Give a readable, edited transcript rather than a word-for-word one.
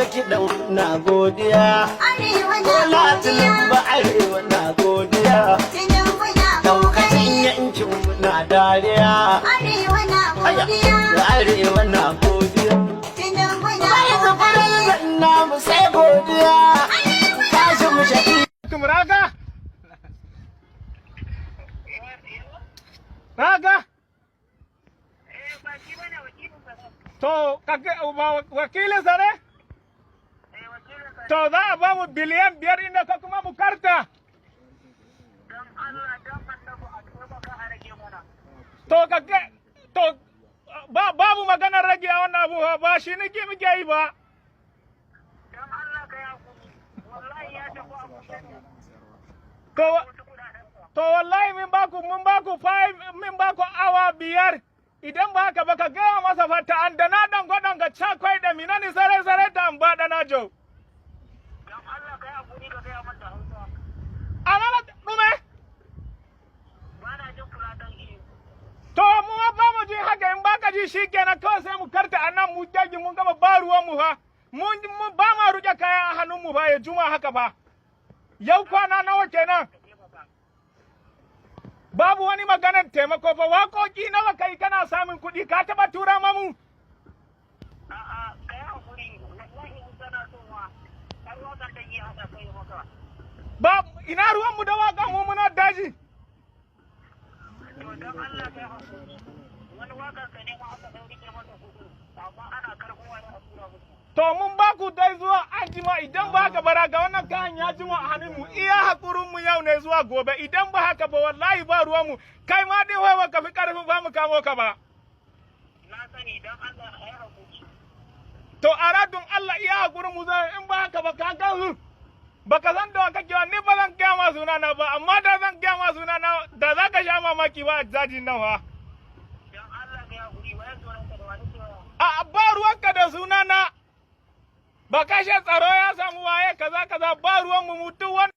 Ga kiɗan na godiya. Arewa na Bola godiya. Tinubu, Arewa na godiya. Tinubu na Daukacin kokari. yankin na dariya. Arewa na Aya, godiya. Arewa na godiya. Tinubu na Bai kokari. namu sai godiya. Tashi mu shafi. Raga! Raga! To, wakilinsa ne? To, za a ba mu 5 biliyan inda ka kuma mu karta. To, to, ba, babu maganar rage a wannan abu ba shi nake muke yi ba. To, wallahi mun baku 5, min baku awa 5. Idan ba haka ba, ka gaya masa fata an da na dango dango cakwai da minani sare sare ta an ba da jo. Amma ɗume? To mu ma ba mu ji haka, in baka ji shi kenan, kawai sai mu karta anan mu jagi mun gama, ba ruwan mu fa. Mun ba ma ruke kayan a hannun mu fa ya juma haka fa. Yau kwana nawa kenan? Babu wani maganar taimako fa. Waƙoƙi nawa kai kana samun kuɗi, ka taɓa tura mamu? A'a, ka yi haƙuri, wallahi in kana so ma, har waƙar da iya haɗa kai maka. Ba ina ruwan mu da waƙa, mu muna daji. To don Allah ka yi haƙuri. Wani waƙar ka ne ma aka ɗan rike masa kuɗi, amma ana karɓowa ne a tura musu. To mun ba ku dai zuwa anjima, idan ba haka bara ga wannan kayan ya jima a hannun mu, iya hakurin mu yau ne zuwa gobe. Idan ba haka ba, wallahi ba ruwan mu. Kai ma dai wai ka fi karfin ba mu kamo ka ba. Na sani, don Allah a yi haƙuri. To aradun Allah, iya hakurin mu zai, in ba haka ba ka ga su baka san da kake wa, ni ba zan gaya ma suna na ba, amma da zan gaya ma suna na da za ka sha mamaki ba a jajin nan fa. Don Allah ka yi haƙuri, wayan tsoron ka da wani cewa. A ba ruwanka da suna na, ba kashe tsaro ya samu waye kaza kaza, ba ruwan mu mutu wani.